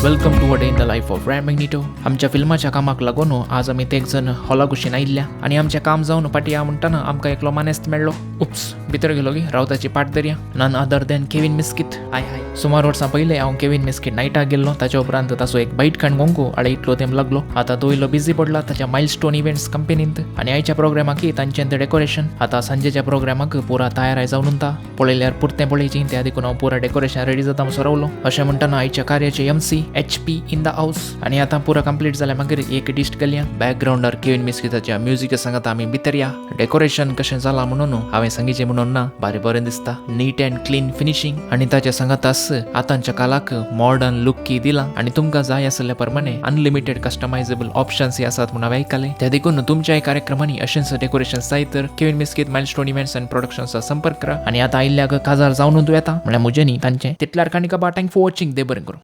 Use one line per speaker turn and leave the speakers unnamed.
Welcome to a day in the life of Ram Magneto. आमच्या फिल्माच्या कामाक लागून आज आमी तेग जण हॉला कुशीन आयिल्ल्या आनी आमचें काम जावन पाटी या म्हणटना आमकां एकलो मानेस्त मेळ्ळो. उप्स, भितर गेलो गी रावताची पाट दर्या. None other than Kevin Miskit. Hi hi. सुमार वर्सां पयलें हांव केवीन मिस्कीट नायटाक गेल्लो. ताच्या उपरांत ताचो एक बायट काण गोंको आळे इतलो तेंप लागलो. आतां तो इल्लो बिजी पडला ताच्या मायलस्टोन इव्हेंट्स कंपनींत आनी आयच्या प्रोग्रामाक तांचें तें डेकोरेशन. आतां सांजेच्या प्रोग्रामाक पुरा तयार जावन उरता. पळयल्यार पुरतें पळयची त्या देखून हांव पुरा डेकोरेशन रेडी जाता म्हणसर रावलो. अशें म्हणटना आयच्या कार्याचे MC HP in the house. आनी आतां पुरा कंप्लीट जाल्या मागीर एक डिस्ट घालया बॅकग्रावंडार केवीन मिस्किताच्या म्युजिका सांगता आमी भितर या. डेकोरेशन कशें जालां म्हणून हांवें सांगीचें म्हणून ना, बारी बरें दिसता. नीट अँड क्लीन फिनिशींग आनी ताच्या सांगातास आतांच्या कालाक मॉडर्न लुक दिला आनी तुमकां जाय आसल्या प्रमाणे अनलिमिटेड कस्टमायजेबल ऑप्शन्स आसात म्हणून हांवें आयकलें. त्या देखून तुमच्याय कार्यक्रमांनी अशेंच डेकोरेशन जाय तर Kevin Mesquita milestone events and प्रोडक्शन्सचा संपर्क करा. आनी आतां आयिल्ल्याक काजार जावन तूं येता म्हळ्यार म्हजें न्ही, तांचें. तितल्यार काणी कबा. Thank for watching. दे बरें करूं.